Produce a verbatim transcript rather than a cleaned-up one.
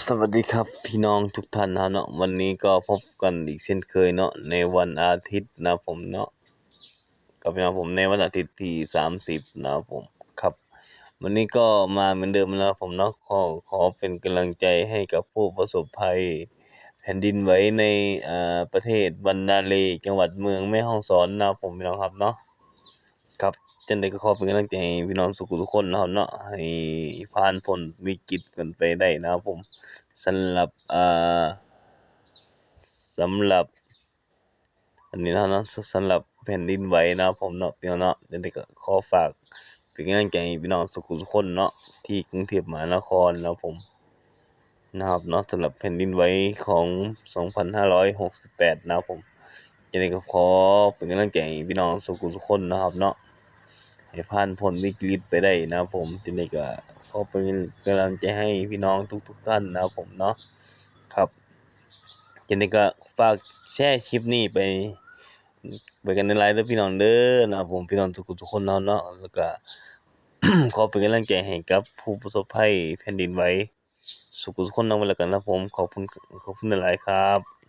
สวัสดีครับพี่น้องทุกท่านนะเนาะ วันนี้ก็พบกันอีกเช่นเคยเนาะ ในวันอาทิตย์นะผมเนาะ กับพี่น้องผมในวันอาทิตย์ที่ สามสิบ นะครับผม ครับ วันนี้ก็มาเหมือนเดิมนะครับผมเนาะ ขอ ขอเป็นกำลังใจให้กับผู้ประสบภัยแผ่นดินไหวใน เอ่อ ประเทศบันดาเล จังหวัดเมืองแม่ฮ่องสอนนะครับผมพี่น้องครับเนาะ ครับ จังใดก็ขอเป็นกำลังใจให้พี่น้องสุขุทุกคนนะครับเนาะ ให้ผ่านพ้นวิกฤตกันไปได้นะครับผม สำหรับ เอ่อ สำหรับ อันนี้นะครับเนาะ ส- สำหรับแผ่นดินไหวนะครับผมเนาะ พี่น้องเนาะ จังใดก็ขอฝากเป็นกำลังใจให้พี่น้องสุขุทุกคนเนาะ ที่กรุงเทพมหานครนะครับผม นะครับเนาะ สำหรับแผ่นดินไหวของ สองพันห้าร้อยหกสิบแปด นะครับผม จังใดก็ขอเป็นกำลังใจให้พี่น้องสุขุทุกคนนะครับเนาะ ให้ผ่านพ้นวิกฤตไปได้นะครับผม จังใดก็ขอเป็นกำลังใจให้พี่น้องทุกๆท่านนะครับผมเนาะ ครับ จังใดก็ฝากแชร์คลิปนี้ไป ไปกันหลายๆเด้อพี่น้องเด้อนะครับผม พี่น้องทุกๆคนเนาะเนาะ แล้วก็ ขอเป็นกำลังใจให้กับผู้ประสบภัยแผ่นดินไหวสุขุทุกคนนำกันแล้วกันนะครับผม ขอบคุณ ขอบคุณหลายๆครับ